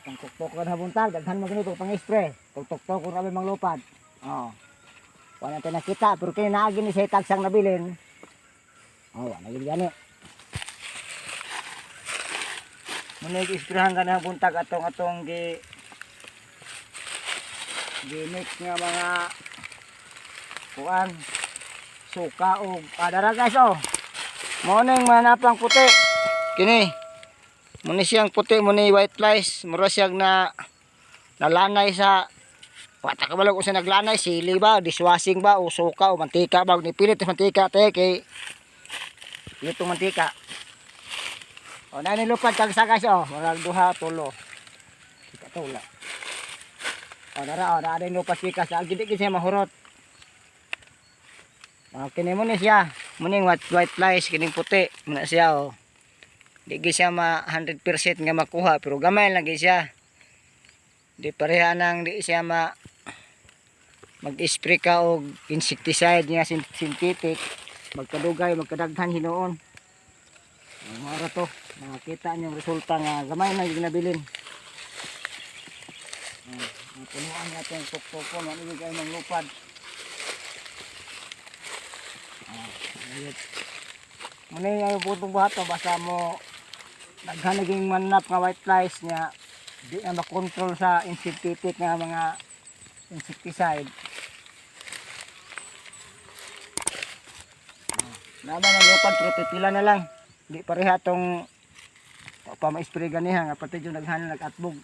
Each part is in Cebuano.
Pang tuktok na buntag, daghan man ganito pang spray. Tuktok ko na mang lupad. Oh. Wala natin nakita, pero kini naagi ni sa tagsang nabilin. Oh, wala gid gani. Muna isprahan ka na buntag atong atong gi gi mix nga mga kuan, suka og adara, guys, oh. Mao ning manapang puti. Kini. Muna siyang puti mo ni white flies, mura siyang na nalanay sa wata ka balog kung sa naglanay, sili ba, dishwashing ba, o suka, o mantika ba, ni pilit mantika, te, kay itong mantika. O, na nilupad kag sa, guys, oh, murag duha, tulo. Kita tula. O, nara, o, naa din lupad sikas, ag gid siya mahurot. O, kini mo ni siya, muning white, white flies, kining puti, muna siya, oh. Di gyud siya ma 100% nga makuha, pero gamay lang gyud siya. Di pareha nang di siya ma mag-spray ka og insecticide nga synthetic, magkadugay, magkadaghan hinuon. Ang mga to, nakita niyo ang resulta nga gamay na yung nabilin. Ah, ang punuan nga itong tuktukon, ano ibig ay manglupad. Ah, ayun. Muna yung putong buhat to, basta mo daghan naging manap nga white flies niya, di na makontrol sa synthetic nga mga insecticide. Naman ang lupad pero pipila na lang. Di pareha tong pa ma-spray ganiha nga pati yung naghanan nag-atbog.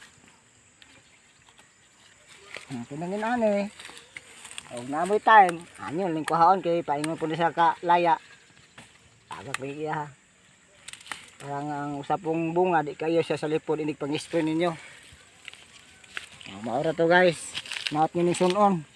Kinangin ani. Og namoy time, anyo ling kuhaon kay paingon po ni sa ka laya. Tagak lagi iya ha. Parang ang usapong bunga di kayo siya sa lipod inig pang-spray ninyo. Oh, maura to, guys. Naot ni sunon.